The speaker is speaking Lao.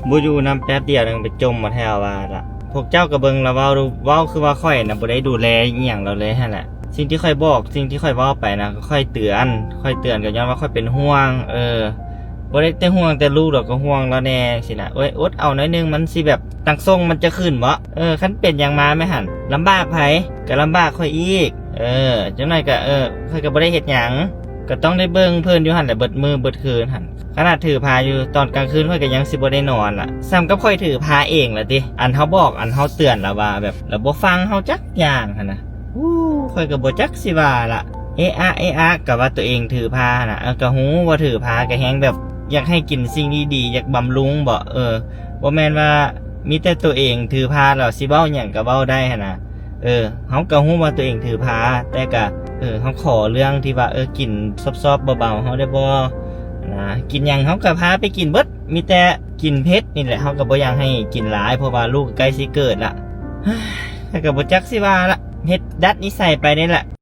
ບໍ່ຢູ່ນຳແປັບດຽວໜຶ່ງໄປຈົ່ມໝົດແທ້ວ່າລະ. ພວກເຈົ້າກໍເບິ່ງລະເວົ້າດູ ເວົ້າຄືວ່າຂ້ອຍນະບໍ່ໄດ້ດູແລອີ່ຫຍັງລາວເລີຍຫັ້ນແຫຼະ. ສິ່ງທີ່ຂ້ອຍບອກ ສິ່ງທີ່ຂ້ອຍເວົ້າໄປນະ ຂ້ອຍເຕືອນ ຂ້ອຍເຕືອນກໍຍ້ອນວ່າຂ້ອຍເປັນຫ່ວງ ເອີ ບໍ່ໄດ້ແຕ່ຫ່ວງແຕ່ລູກດອກ ກໍຫ່ວງລາວແດ່ຊີ້ນະ. ໂອ້ຍ ອົດເອົາໜ້ອຍໜຶ່ງ ມັນຊິແບບ ຕັງສົ່ງມັນຈະຂຶ້ນບໍ? ເອີ ຄັນເປັນຫຍັງມາແມ່ຫັ້ນ ລຳບາກໃຜ? ກໍລຳບາກຂ້ອຍອີກ. ເອີ ຈັກໜ້ອຍກໍ ເອີ ຂ້ອຍກໍບໍ່ໄດ້ເຮັດຫຍັງ ກໍຕ້ອງໄດ້ເບິ່ງເພິ່ນຢູ່ຫັ້ນແຫຼະ ເບິດມື້ເບິດຄືນຫັ້ນ. ຂະໜາດຖືພາຢູ່ຕອນກາງຄືນ ຂ້ອຍກໍຍັງຊິບໍ່ໄດ້ນອນລະ ສ່ຳກັບຂ້ອຍຖືພາເອງລະຕິ. ອັນເຮົາບອກ ອັນເຮົາເຕືອນລະວ່າແບບ ລະບໍ່ຟັງເຮົາຈັກຢ່າງຫັ້ນນະ. ອູ້ ຂ້ອຍກໍບໍ່ຈັກຊິວ່າລະ ເອະອະ ເອະອະ ກໍວ່າຕົວເອງຖືພາຫັ້ນນະ. ເອີ ກໍຮູ້ວ່າຖືພາ ກໍແຮງແບບ ຢາກໃຫ້ກິນສິ່ງດີໆ ຢາກບຳລຸງບໍ? ເອີ ບໍ່ແມ່ນວ່າມີແຕ່ຕົວເອງຖືພາແລ້ວຊິເວົ້າຫຍັງກໍເວົ້າໄດ້ຫັ້ນນະ. ເອີ ເຮົາກໍຮູ້ວ່າຕົວເອງຖືພາ ແຕ່ກໍ ເອີ ເຮົາຂໍເລື່ອງທີ່ວ່າ ເອີ ກິນຊອບໆ ເບົາໆ ເຮົາໄດ້ບໍ່ນະ? ກິນຫຍັງເຮົາກໍພາໄປກິນເບິດ ມີແຕ່ກິນເຜັດນີ້ແຫຼະ ເຮົາກໍບໍ່ຢາກໃຫ້ກິນຫຼາຍ ເພາະວ່າລູກໃກ້ຊິເກີດລະ. ຂ້ອຍກໍບໍ່ຈັກຊິວ່າລະ ເຮັດດັດນິໄສໄປນີ້ແຫຼະ.